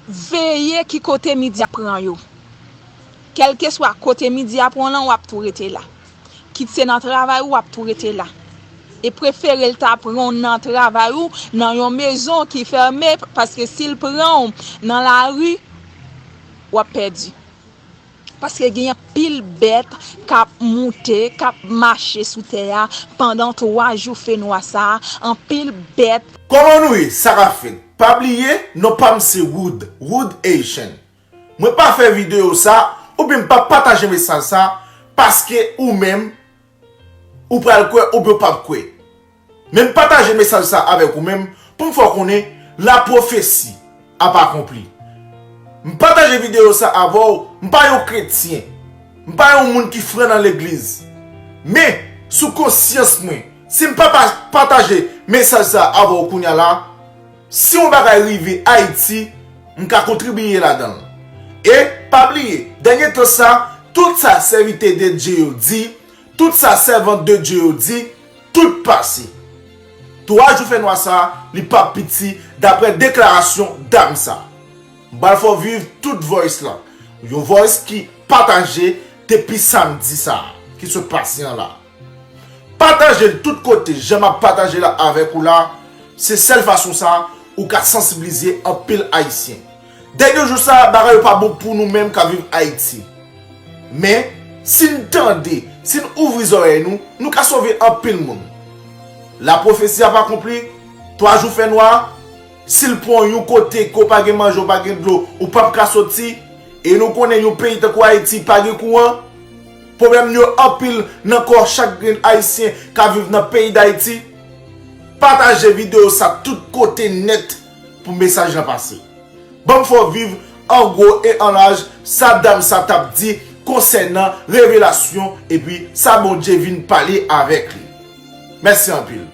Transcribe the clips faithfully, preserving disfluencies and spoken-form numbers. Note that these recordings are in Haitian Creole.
Veye ki kote midi ap pran yo. Kèlkeswa kote midi ap pran w lan, w ap tou rete la. Kit se nan travay ou, w ap tou rete la. E prefere l ta pran w nan travay ou, nan yon mezon ki fèmen, paske si l pran w nan lari, w ap pèdi. Paske gen anpil bèt k ap moute, k ap mache sou tè a pandan twa jou fenwa sa a, anpil bèt. Kòman nou ye? Sa k ap fèt? Pa bliye, non pa m se Wood, Wood Haitian. Mwen pa fè videyo sa, oubyen m pa pataje mesaj sa, paske ou menm, ou pral kwè oubyen w p ap kwè. Men m pataje mesaj sa avèk ou menm pou m fè w konnen lapwofesi ap akonpli. M pataje videyo sa avè w, m pa yon kretyen, m pa yon moun ki fran nan legliz. Men, sou konsyans mwen, si m pa pa pataje mesaj sa avè w kounye a la, si yon bagay rive Ayiti, m ka kontribiye ladan l. E, pa bliye, dènye tan sa, tout sa sèvitè de Dye yo di, tout sa sèvant de Dye yo di, tout pase. Twa jou fènwa sa, li p ap piti, daprè deklarasyon dam sa. M pral fè w viv tout voice lan. Yon voice ki pataje depi samdi sa, ki sot pase an la. Pataje l tout kote, jan m ap pataje l avèk ou la, se sèl fason sa ou ka sansibilize anpil Ayisyen. Dènye jou sa, bagay yo pa bon pou nou menm k ap viv Ayiti. Men, si n tande, si n ouvri zòrèy nou, nou ka sove anpil moun. Lapwofesi ap akonpli, twa jou fènwa, si l pran w yon kote ke w pa gen manje, w pa gen dlo, ou p ap ka soti, e nou konnen yon peyi tankou Ayiti pa gen kouran, pwoblèm yo anpil nan kò chak grenn Ayisyen k ap viv nan peyi Dayiti. Pataje videyo sa tout kote nèt pou mesaj lan pase. Ban m fè w viv an gwo e an laj sa dam sa t ap di konsènan revelasyon epi sa Bondye vin pale avèk li. Mèsi anpil.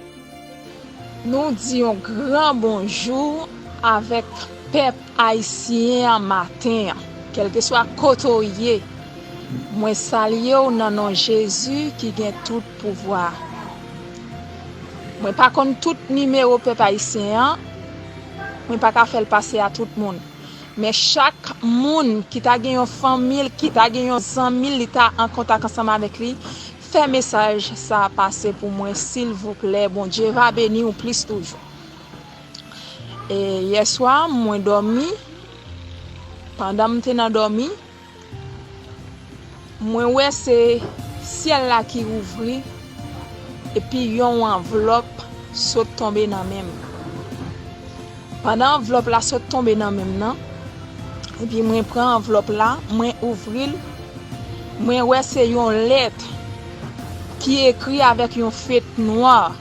Nou di yon gran bonjou avèk pèp ayisyen an maten an. Kèlkeswa kote w ye, mwen salye w nan non Jezi ki gen tout pouvwa. Mwen pa konn tout nimewo pèp ayisyen an, mwen pa ka fè l pase a tout moun. Men chak moun ki ta gen yon fanmi l, ki ta gen yon zanmi l, li ta an kontak ansanm avèk li, fè mesaj sa a pase pou mwen, silvouplè. Bondye va beni w plis toujou. E yèswa, mwen dòmi. Pandan m te nan dòmi, mwen wè se syèl la ki ouvri, epi yon anvlòp sot tonbe nan men m. Pandan anvlòp la sot tonbe nan men m nan, epi mwen pran anvlòp la, mwen ouvri l, mwen wè se yon lèt ki ekri avèk yon fèt nwa.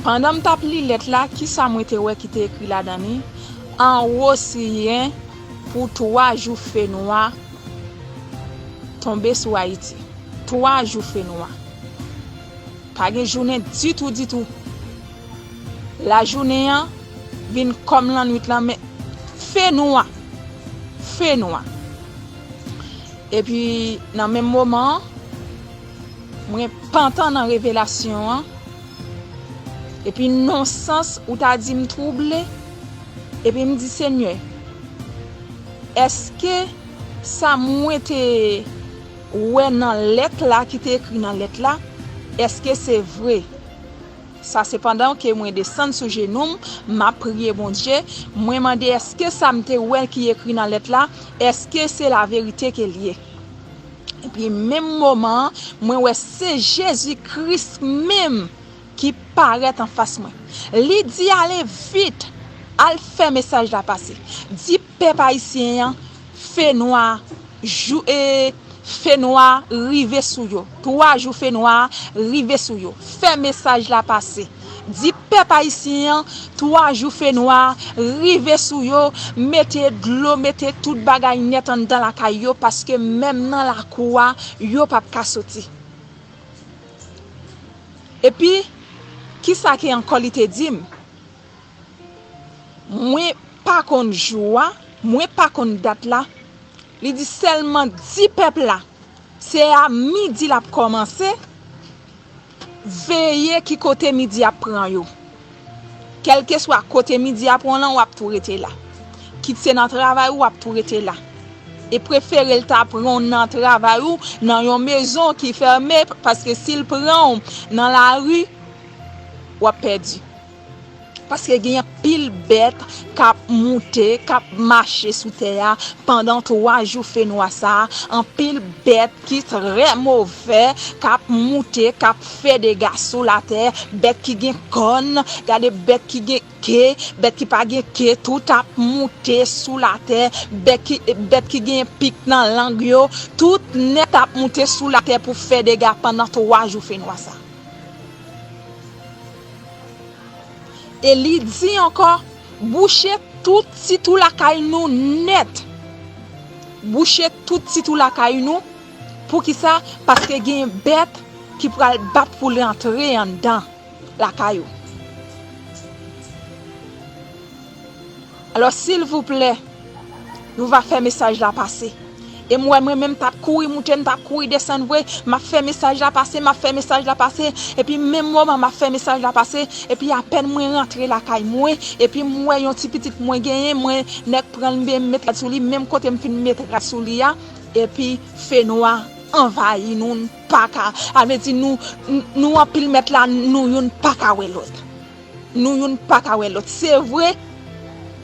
Pandan m t ap li lèt la, kisa mwen te wè ki te ekri ladan li? Anwo siyen pou twa jou fenwa tonbe sou Ayiti. Twa jou fenwa. Pa gen jounen ditou, ditou. Lajounen an vin kòm lannwit lan, men fenwa. Fenwa. Epi, nan menm moman an, mwen pantan nan revelasyon an. Epi, nan sans ou ta di m twouble. Epi, m di, Senyè, èske sa mwen te wè nan lèt la, ki te ekri nan lèt la, èske se vre? Sa se pandan ke mwen desann sou jenou m, m ap priye Bondye, mwen mande èske sa m te wè ki ekri nan lèt la, èske se laverite ke l ye? Epi menm moman an, mwen wè se Jezi Kris menm ki parèt anfas mwen. Li di, "Ale vit, al fè mesaj la pase. Di pèp ayisyen an, fenwa jou, e, fenwa rive sou yo. Twa jou fenwa rive sou yo. Fè mesaj la pase. Di pèp ayisyen an, twa jou fenwa rive sou yo. Mete dlo, mete tout bagay nèt anndan lakay yo, paske menm nan lakou a, yo p ap ka soti." Epi, kisa ke ankò li te di m? Mwen pa konn jou a, mwen pa konn dat la. Li di sèlman di pèp la, se a midi l ap kòmanse, veye ki kote midi ap pran yo. Kèlkeswa kote midi a pran w lan, w ap tou rete la. Kit se nan travay ou, w ap tou rete la. E prefere l ta pran w nan travay ou, nan yon mezon ki fèmen, paske si l pran w nan lari, w ap pèdi. Paske gen anpil bèt k ap moute, k ap mache sou tè a pandan twa jou fenwa sa a. Anpil bèt ki trè movè, k ap moute, k ap fè dega sou latè, bèt ki gen kòn, gade bèt ki gen ke, bèt ki pa gen ke, tout ap moute sou latè, bèt ki, bèt ki gen pik nan lang yo, tout nèt ap moute sou latè pou fè dega pandan twa jou fenwa sa. E li di ankò, bouche tout ti twou lakay nou nèt. Bouche tout ti twou lakay nou. Poukisa? Paske gen bèt ki pral bat pou l rantre anndan lakay ou. Alò, silvouplè, nou va fè mesaj la pase. E m wè mwen menm m t ap kouri moute, m t ap kouri desann vre, m ap fè mesaj la pase, m ap fè mesaj la pase, epi menm moman m ap fè mesaj la pase, epi apèn mwen rantre lakay mwen, epi m wè yon ti pitit mwen genyen, mwen nèk pran l, m met rad sou li, menm kote m fin met rad sou li a, epi fenwa anvayi nou, n pa ka, sa vle di nou, n-, nou anpil mèt la, nou youn pa ka wè lòt. Nou youn pa ka wè lòt. Se vre,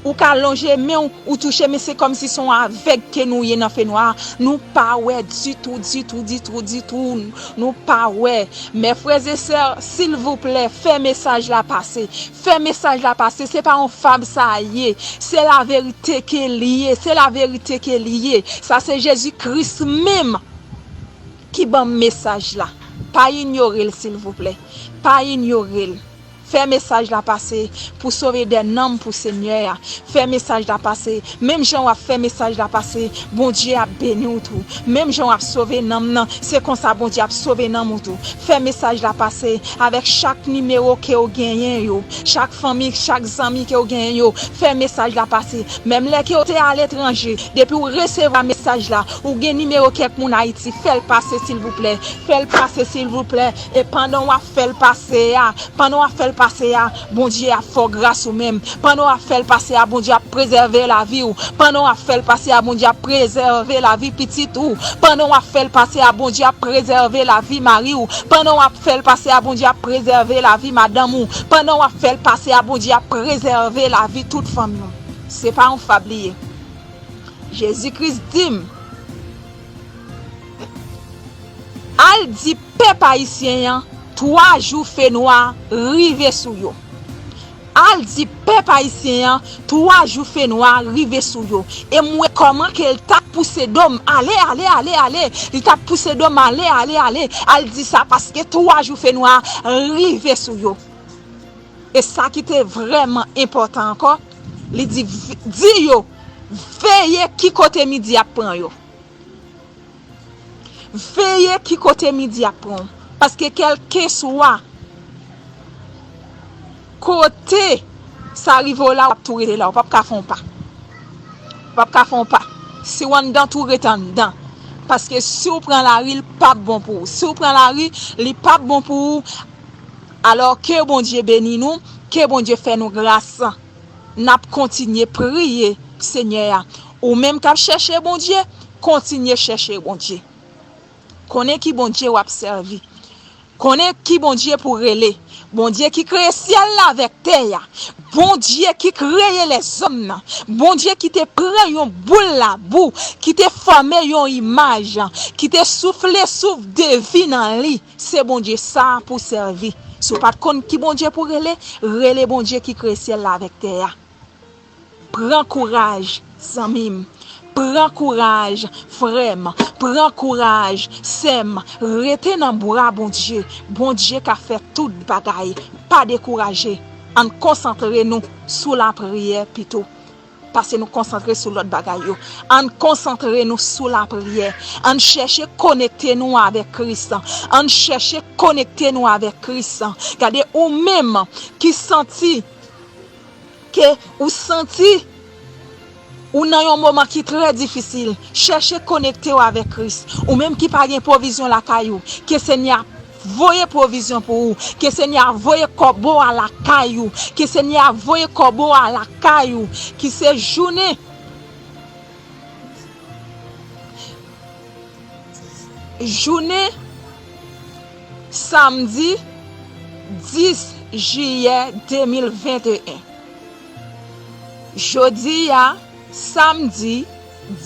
ou ka lonje men w, ou touche, men se kòmsi se yon avèg ke nou ye nan fenwa a. Nou pa wè ditou, ditou, ditou, ditou. Nou pa wè. Mè frè e sè, silvouplè, fè mesaj la pase. Fè mesaj la pase. Se pa yon fab sa ye. Se laverite ke li ye. Se laverite ke li ye. Sa se Jezi Kris menm ki ban m mesaj la. Pa inyore l, silvouplè. Pa inyore l. Fè mesaj la pase pou sove dè nanm pou Senyè a. Fè mesaj la pase. Menm jan w ap fè mesaj la pase, Bondye ap beni w tou. Menm jan w ap sove nanm nan, se konsa Bondye ap sove nanm ou tou. Fè mesaj la pase avèk chak nimewo ke w genyen yo, chak fanmi, chak zanmi ke w genyen yo. Fè mesaj la pase. Menm lè ke w te aletranje, depi w resevwa mesaj la, ou gen nimewo kèk moun Ayiti, fè l pase silvouplè. Fè l pase silvouplè. E pandan w ap fè l pase a, Pandan w ap fè l pase a, Bondye ap fè w gras ou menm. Pandan w ap fè l pase a, Bondye ap prezève lavi w. Pandan w ap fè l pase a, Bondye ap prezève lavi pitit ou. Pandan w ap fè l pase a, Bondye ap prezève lavi mari w. Pandan w ap fè l pase a, Bondye ap prezève lavi madanm ou. Pandan w ap fè l pase a, Bondye ap prezève lavi tout fanmi w. Se pa yon fab li ye. Jezi Kris di m, al di pèp ayisyen an, twa jou fenwa rive sou yo. Al di pèp ayisyen an, twa jou fenwa rive sou yo. E m wè kòman ke l t ap pouse do m, ale, ale, ale, ale. Li t ap pouse do m, ale, ale, ale. Al di sa, paske twa jou fenwa rive sou yo. E sa ki te vrèman enpòtan ankò, li di, v-, di yo, veye ki kote midi ap pran yo. Veye ki kote midi ap pran w. Paske kèlkeswa kote sa rive w la, w ap tou rete la, w p ap ka fè yon pa. W p ap ka fè yon pa. Si w anndan, tou rete anndan. Paske si w pran lari, li p ap bon pou ou. Si w pran lari, li p ap bon pou ou. Alò, ke Bondye beni nou, ke Bondye fè nou gras. N ap kontinye priye Senyè a. Ou menm k ap chèche Bondye, kontinye chèche Bondye. Konnen ki Bondye w ap sèvi. Konnen ki Bondye pou rele. Bondye ki kreye syèl la avèk tè a. Bondye ki kreye lèzòm nan. Bondye ki te pran yon boul labou, ki te fòme yon imaj, ki te soufle souf de vi nan li. Se Bondye sa a pou w sèvi. Si w pa t konn ki Bondye pou rele, rele Bondye ki kreye syèl la avèk tè a. Pran kouraj, zanmi m. Pran kouraj, frè m. Pran kouraj, sè m. Rete nan bra Bondye. Bondye ka fè tout bagay. Pa dekouraje. Ann konsantre nou sou lapriyè pito. Pase nou konsantre sou lòt bagay yo. Ann konsantre nou sou lapriyè. Ann chèche konekte nou avèk Kris. Ann chèche konekte nou avèk Kris. Gade, ou menm ki santi ke ou santi ou nan yon moman ki trè difisil, chèche konekte w avèk Kris. Ou menm ki pa gen pwovizyon lakay ou, ke Senyè a voye pwovizyon pou ou, ke Senyè a voye kòb ou a lakay ou, ke Senyè a voye kòb ou a lakay ou, ki se jounen, jounen samdi dis jiyè de mil venteyen. Jodi a, samdi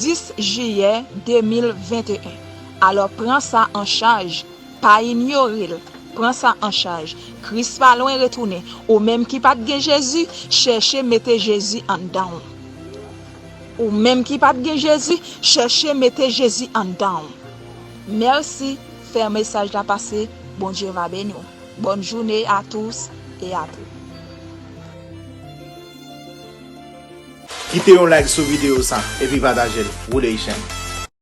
dis jiyè de mil venteyen. Alò, pran sa an chaj. Pa inyore l. Pran sa an chaj. Kris pa lwen retounen. Ou menm ki pa t gen Jezi, chèche mete Jezi anndan w. Ou menm ki pa t gen Jezi, chèche mete Jezi anndan w. Mèsi. Fè mesaj la pase. Bondye va beni w. Bonne journée à tous et à toutes. Kite yon like sou videyo sa epi pataje l. Woodey Shen.